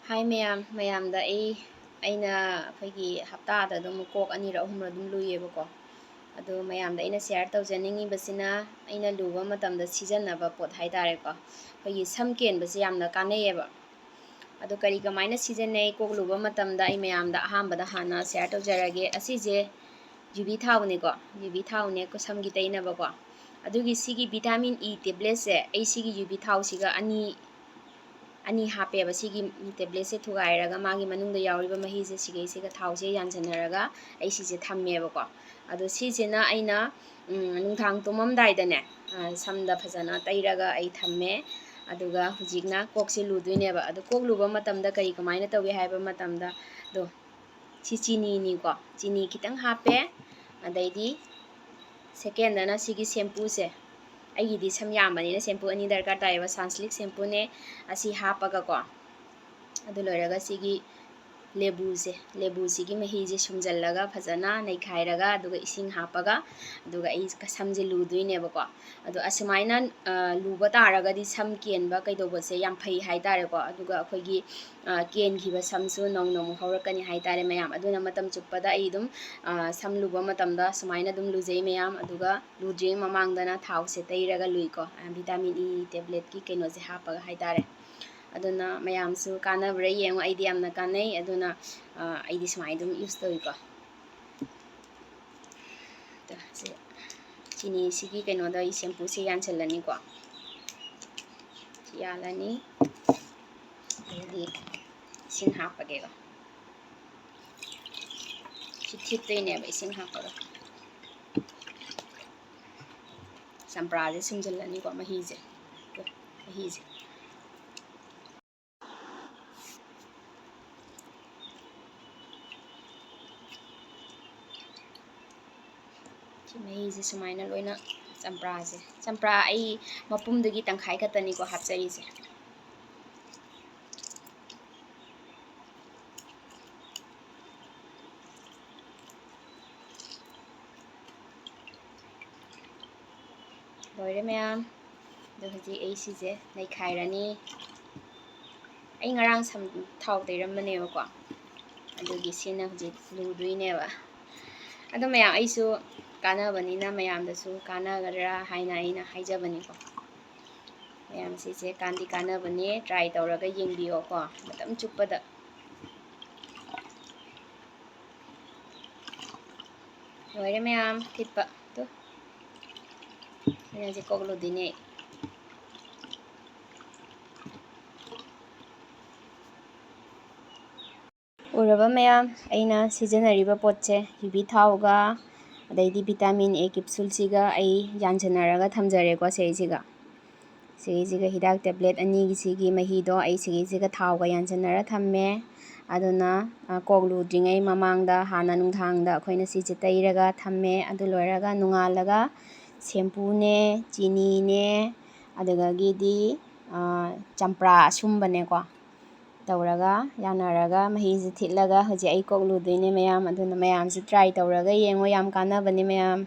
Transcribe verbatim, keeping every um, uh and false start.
ꯍꯥꯏ ꯃꯌꯥꯝ, ꯃꯌꯥꯝꯗ ꯑꯩ, ꯑꯩꯅ ꯑꯩꯈꯣꯏꯒꯤ ꯍꯞꯇꯥꯗ ꯑꯗꯨꯝ ꯀꯣꯛ ꯑꯅꯤꯔꯛ ꯑꯍꯨꯝꯔꯛ ꯑꯗꯨꯝ ꯂꯨꯏꯌꯦꯕꯀꯣ꯫ ꯑꯗꯣ ꯃꯌꯥꯝꯗ ꯑꯩꯅ share ꯇꯧꯖꯅꯤꯡꯉꯤꯕꯁꯤꯅ, ꯑꯩꯅ ꯂꯨꯕ ꯃꯇꯝꯗ ꯁꯤꯖꯤꯟꯅꯕ ꯄꯣꯠ ꯍꯥꯏꯇꯥꯔꯦꯀꯣ, ꯑꯩꯈꯣꯏꯒꯤ ꯁꯝ ꯀꯦꯟꯕꯁꯦ ꯌꯥꯝꯅ ꯀꯥꯟꯅꯩꯌꯦꯕ꯫ ꯑꯗꯣ ꯀꯔꯤ ꯀꯃꯥꯏꯅ ꯁꯤꯖꯤꯟꯅꯩ ꯀꯣꯛ ꯂꯨꯕ ꯃꯇꯝꯗ, ꯑꯩ ꯃꯌꯥꯝꯗ ꯑꯍꯥꯟꯕꯗ ꯍꯥꯟꯅ share ꯇꯧꯖꯔꯒꯦ꯫ ꯑꯁꯤꯁꯦ ꯌꯨꯕꯤ ꯊꯥꯎꯅꯦꯀꯣ, ꯌꯨꯕꯤ ꯊꯥꯎꯅꯦ ꯀꯣ-, ꯁꯝꯒꯤ ꯇꯩꯅꯕꯀꯣ꯫ ꯑꯗꯨꯒꯤ ꯁꯤꯒꯤ vitamin E tabletꯁꯦ ꯑꯩ ꯁꯤꯒꯤ ꯌꯨꯕꯤ ꯊꯥꯎꯁꯤꯒ ꯑꯅꯤ, ꯑꯅꯤ ꯍꯥꯞꯄꯦꯕ꯫ ꯁꯤꯒꯤ tabletꯁꯦ ꯊꯨꯒꯥꯏꯔꯒ ꯃꯥꯒꯤ ꯃꯅꯨꯡꯗ ꯌꯥꯎꯔꯤꯕ ꯃꯍꯤꯁꯦ ꯁꯤꯒꯩꯁꯤꯒ ꯊꯥꯎꯁꯦ ꯌꯥꯟꯁꯟꯅꯔꯒ ꯑꯩ ꯁꯤꯁꯦ ꯊꯝꯃꯦꯕꯀꯣ꯫ ꯑꯗꯣ ꯁꯤꯁꯤꯅ ꯑꯩꯅ, ꯎꯝ, ꯅꯨꯡꯗꯥꯡ ꯇꯨꯝꯃꯝꯗꯥꯏꯗꯅꯦ, ꯑ, ꯁꯝꯗ ꯐꯖꯅ ꯇꯩꯔꯒ ꯑꯩ ꯊꯝꯃꯦ꯫ ꯑꯗꯨꯒ ꯍꯧꯖꯤꯛꯅ ꯀꯣꯛꯁꯦ ꯂꯨꯗꯣꯏꯅꯦꯕ꯫ ꯑꯗꯣ ꯀꯣꯛ ꯂꯨꯕ ꯃꯇꯝꯗ ꯀꯔꯤ ꯀꯃꯥꯏꯅ ꯇꯧꯏ ꯍꯥꯏꯕ ꯃꯇꯝꯗ, ꯑꯗꯣ ꯁꯤ ꯆꯤꯅꯤꯅꯤꯀꯣ, ꯆꯤꯅꯤ ꯈꯤꯇꯪ ꯍꯥꯞꯄꯦ꯫ ꯑꯗꯩꯗꯤ secondꯗꯅ ꯁꯤꯒꯤ shampooꯁꯦ, ꯑꯩꯒꯤꯗꯤ ꯁꯝ ꯌꯥꯝꯕꯅꯤꯅ shampoo ꯑꯅꯤ ꯗꯔꯀꯥꯔ ꯇꯥꯏꯌꯦꯕ, Sunsilk shampooꯅꯦ꯫ ꯑꯁꯤ ꯍꯥꯞꯄꯒꯀꯣ, ꯑꯗꯨ ꯂꯣꯏꯔꯒ ꯁꯤꯒꯤ ꯂꯦꯕꯨꯁꯦ, ꯂꯦꯕꯨꯁꯤꯒꯤ ꯃꯍꯤꯁꯦ ꯁꯨꯝꯖꯜꯂꯒ ꯐꯖꯅ ꯅꯩꯈꯥꯏꯔꯒ, ꯑꯗꯨꯒ ꯏꯁꯤꯡ ꯍꯥꯞꯄꯒ, ꯑꯗꯨꯒ ꯑꯩ ꯁꯝꯁꯦ ꯂꯨꯗꯣꯏꯅꯦꯕꯀꯣ꯫ ꯑꯗꯣ ꯑꯁꯨꯃꯥꯏꯅ, ꯑ, ꯂꯨꯕ ꯇꯥꯔꯒꯗꯤ ꯁꯝ ꯀꯦꯟꯕ ꯀꯩꯗꯧꯕꯁꯦ ꯌꯥꯝ ꯐꯩ ꯍꯥꯏꯇꯥꯔꯦꯀꯣ꯫ ꯑꯗꯨꯒ ꯑꯩꯈꯣꯏꯒꯤ, ꯑ, ꯀꯦꯟꯈꯤꯕ ꯁꯝꯁꯨ ꯅꯧꯅ ꯑꯃꯨꯛ ꯍꯧꯔꯛꯀꯅꯤ ꯍꯥꯏꯇꯥꯔꯦ ꯃꯌꯥꯝ꯫ ꯑꯗꯨꯅ ꯃꯇꯝ ꯆꯨꯞꯄꯗ ꯑꯩ ꯑꯗꯨꯝ, ꯑ, ꯁꯝ ꯂꯨꯕ ꯃꯇꯝꯗ ꯁꯨꯃꯥꯏꯅ ꯑꯗꯨꯝ ꯂꯨꯖꯩ ꯃꯌꯥꯝ꯫ ꯑꯗꯨꯒ ꯂꯨꯗ꯭ꯔꯤꯉꯩ ꯃꯃꯥꯡꯗꯅ ꯊꯥꯎꯁꯦ ꯇꯩꯔꯒ ꯂꯨꯏꯀꯣ, ꯑ, vitamin E tabletꯀꯤ ꯀꯩꯅꯣꯁꯦ ꯍꯥꯞꯄꯒ ꯍꯥꯏꯇꯥꯔꯦ꯫ ꯑꯗꯨꯅ ꯃꯌꯥꯝꯁꯨ ꯀꯥꯟꯅꯕ꯭ꯔꯥ ꯌꯦꯡꯉꯣ, ꯑꯩꯗꯤ ꯌꯥꯝꯅ ꯀꯥꯟꯅꯩ꯫ ꯑꯗꯨꯅ, ꯑ, ꯑꯩꯗꯤ ꯁꯨꯃꯥꯏꯅ ꯑꯗꯨꯝ use ꯇꯧꯏꯀꯣ꯫ ꯑꯗ ꯁꯤ ꯆꯤꯅꯤꯁꯤꯒꯤ ꯀꯩꯅꯣꯗ ꯑꯩ shampooꯁꯦ ꯌꯥꯟꯁꯤꯜꯂꯅꯤꯀꯣ꯫ ꯁꯤ ꯌꯥꯜꯂꯅꯤ꯫ ꯑꯗꯩꯗꯤ ꯏꯁꯤꯡ ꯍꯥꯞꯄꯒꯦꯀꯣ꯫ ꯁꯤ ꯊꯤꯠꯇꯣꯏꯅꯦꯕ ꯏꯁꯤꯡ ꯍꯥꯞꯄꯒ꯫ ꯆꯝꯄ꯭ꯔꯥꯁꯦ ꯁꯨꯝꯖꯤꯜꯂꯅꯤꯀꯣ, ꯃꯍꯤꯁꯦ, ꯃꯍꯤꯁꯦ꯫ ꯁꯤ ꯃꯍꯤꯁꯦ ꯁꯨꯃꯥꯏꯅ ꯂꯣꯏꯅ, ꯆꯝꯄ꯭ꯔꯥꯁꯦ, ꯆꯝꯄ꯭ꯔꯥ ꯑꯩ ꯃꯄꯨꯝꯗꯨꯒꯤ ꯇꯪꯈꯥꯏ ꯈꯛꯇꯅꯤꯀꯣ ꯍꯥꯞꯆꯔꯤꯁꯦ꯫ ꯂꯣꯏꯔꯦ ꯃꯌꯥꯝ꯫ ꯑꯗꯣ ꯍꯧꯖꯤꯛ ꯑꯩ ꯁꯤꯁꯦ ꯅꯩꯈꯥꯏꯔꯅꯤ꯫ ꯑꯩ ꯉꯔꯥꯡ ꯁꯝ ꯊꯥꯎ ꯇꯩꯔꯝꯕꯅꯦꯕꯀꯣ, ꯑꯗꯨꯒꯤ ꯁꯤꯅ ꯍꯧꯖꯤꯛ ꯂꯨꯗꯣꯏꯅꯦꯕ꯫ ꯑꯗꯣ ꯃꯌꯥꯝ, ꯑꯩꯁꯨ ꯀꯥꯟꯅꯕꯅꯤꯅ ꯃꯌꯥꯝꯗꯁꯨ ꯀꯥꯟꯅꯒꯗ꯭ꯔꯥ ꯍꯥꯏꯅ ꯑꯩꯅ ꯍꯥꯏꯖꯕꯅꯤꯀꯣ꯫ ꯃꯌꯥꯝ, ꯁꯤꯁꯦ ꯀꯥꯟꯗꯤ ꯀꯥꯟꯅꯕꯅꯦ, try ꯇꯧꯔꯒ ꯌꯦꯡꯕꯤꯌꯣꯀꯣ ꯃꯇꯝ ꯆꯨꯞꯄꯗ꯫ ꯂꯣꯏꯔꯦ ꯃꯌꯥꯝ ꯊꯤꯠꯄ꯫ ꯇꯨ, ꯑꯩꯅ ꯍꯧꯖꯤꯛ ꯀꯣꯛ ꯂꯨꯗꯣꯏꯅꯦ꯫ ꯎꯔꯕ ꯃꯌꯥꯝ, ꯑꯩꯅ ꯁꯤꯖꯤꯟꯅꯔꯤꯕ ꯄꯣꯠꯁꯦ ꯌꯨꯕꯤ ꯊꯥꯎꯒ ꯑꯗꯩꯗꯤ vitamin A capsuleꯁꯤꯒ ꯑꯩ ꯌꯥꯟꯁꯤꯟꯅꯔꯒ ꯊꯝꯖꯔꯦꯀꯣ꯫ ꯁꯤꯒꯤꯁꯤꯒ, ꯁꯤꯒꯤꯁꯤꯒ ꯍꯤꯗꯥꯛ tablet ꯑꯅꯤꯒꯤꯁꯤꯒꯤ ꯃꯍꯤꯗꯣ ꯑꯩ ꯁꯤꯒꯤꯁꯤꯒ ꯊꯥꯎꯒ ꯌꯥꯟꯁꯤꯟꯅꯔ ꯊꯝꯃꯦ꯫ ꯑꯗꯨꯅ, ꯑ, ꯀꯣꯛ ꯂꯨꯗ꯭ꯔꯤꯉꯩ ꯃꯃꯥꯡꯗ ꯍꯥꯟꯅ ꯅꯨꯡꯗꯥꯡꯗ ꯑꯩꯈꯣꯏꯅ ꯁꯤꯁꯦ ꯇꯩꯔꯒ ꯊꯝꯃꯦ꯫ ꯑꯗꯨ ꯂꯣꯏꯔꯒ ꯅꯣꯡꯉꯥꯜꯂꯒ ꯁꯦꯝꯄꯨꯅꯦ, ꯆꯤꯅꯤꯅꯦ, ꯑꯗꯨꯗꯒꯤꯗꯤ, ꯑ, ꯆꯝꯄ꯭ꯔꯥ ꯑꯁꯨꯝꯕꯅꯦꯀꯣ, ꯇꯧꯔꯒ ꯌꯥꯟꯅꯔꯒ ꯃꯍꯤꯁꯦ ꯊꯤꯠꯂꯒ ꯍꯧꯖꯤꯛ ꯑꯩ ꯀꯣꯛ ꯂꯨꯗꯣꯏꯅꯦ ꯃꯌꯥꯝ꯫ ꯑꯗꯨꯅ ꯃꯌꯥꯝꯁꯨ try ꯇꯧꯔꯒ ꯌꯦꯡꯉꯣ, ꯌꯥꯝ ꯀꯥꯟꯅꯕꯅꯦ ꯃꯌꯥꯝ꯫